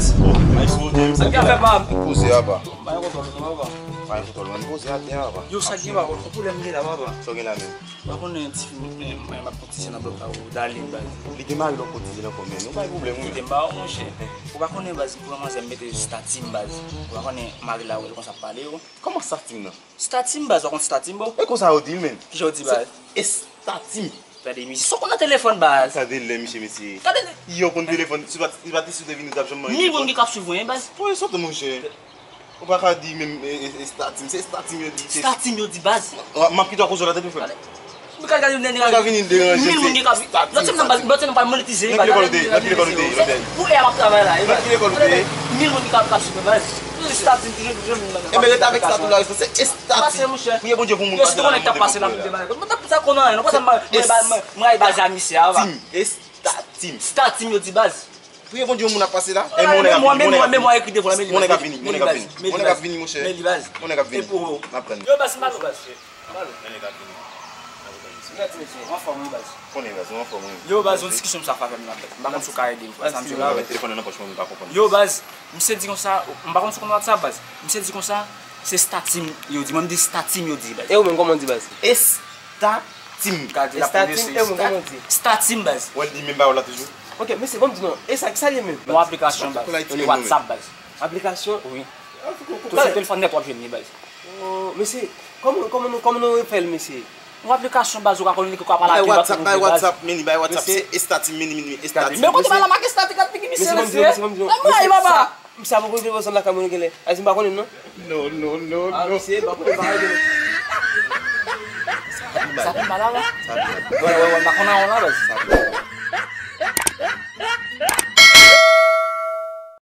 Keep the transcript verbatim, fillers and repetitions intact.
Maestro James, sa k ap fèt, papa? Poze a, papa. Bay kontwòl, papa. Bay kontwòl, mwen poze atè a, papa. Yo, sa k gen, papa? Yon pwoblèm gen la, papa. Sa w gen la menm? Ou pa konnen ti fi m, m ap fè ti sè nan blòk la, ou Darline, baz. Li gen mari lòt kote, li ankò, men nou bay pwoblèm, wi. Kite m ba ou, monchè. Ou pa konnen, baz, pou manzè m mete stati m, baz. Ou pa konnen mari la, wè l konsa ap pale, yo. Kòman stati m nan? Stati m, baz, ou konn stati m, bro? E konsa yo di l, menm. Kijan yo di, baz? Estati m. Gade, misye, sa w konn nan telefòn, baz? Gade lè, misye, mesye. Gade lè. Yo konn telefòn, si pa, si pa te sou te vini, ou t ap janm manje. Mil moun ki k ap swiv ou, en, baz. Pran yon sòt, monchè. Ou pa ka di menm, e, e, estati m, se estati m yo di. Estati m yo di, baz. M ap kite w a koze w la, tande, frè m. Gade. Ou ka gade, nèg la vini deranje. Mil moun ki k ap, lòt semèn nan, baz, lòt semèn nan pral monetize, baz. Nan ki lekòl ou te ye? Nan ki lekòl ou te ye? Pou e ap travay la, e, baz. Nan ki lekòl ou te ye? Mil moun ki k ap, k ap swiv, baz. Estati m toujou, toujou menm nan. Enben, rete avèk sa tou la, respè. Se estati. Pase, monchè. Priye Bondye pou moun pase la, mande pou yo la. Mwen ta konn anyen, non, pa sa mwen, mwen, mwen, mwen, mwen, baz a misye a, va. Estati m. Estati m yo di, baz. Priye Bondye, yon moun ap pase la. E, men mwen, men mwen, men mwen ekri devan, men li, baz. Mwen ap vini, mwen ap vini. Mwen ap vini, monchè. Men li, baz. Mwen ap vini. N ap tann. Yo, baz, m ba nou, baz. Mwen ap tann, mesye. Mèt, mesye, anfòm, wi, baz. Konnen, baz, nou anfòm, wi. Yo, baz, yon diskisyon m sa fè avè m la, baz. M pa konn si w ka ede m, frè, sa m di w la, vre. Telefòn nan nan pòch mwen, m pa konprann. Yo, baz, misye di konsa, m pa konn si w konn WhatsApp, baz. Misye di konsa, se stati m yo di. Mwen, m di stati m yo di, baz. E ou menm, kòman w di, baz? Estati m. Gade la. Estati m, e ou menm, kòman w di? Stati m, baz. Wè, l di menm pawòl la toujou. Ok, mesye, ban m di non. E sa, sa l ye menm? Yon aplikasyon, baz. Yo rele WhatsApp, baz. Aplikasyon? Wi. Tout sou telefòn nèt w ap jwenn li, baz. Oh, mesye, kòman, kòman nou, kòman nou fè l, mesye? Yon aplikasyon, baz, ou ka konnen ki ka pale ak yon lòt moun, baz. Bay WhatsApp, men li bay WhatsApp, se estati, men li, men li, estati. Men kote bay la make estati, gad figi misye, mesye. Mesye, ban m di non, mesye, ban m di non. Mwen, papa. Misye ap voye telefòn lakay mwen genlè. Ay, si m pa konnen non. Non, non, non, non. Ah, mesye, pa konnen bagay de. Sa pi mal la, la. Sa pi mal. Wè, wè, wè, m pa konn anyen la, baz. Sa pi mal.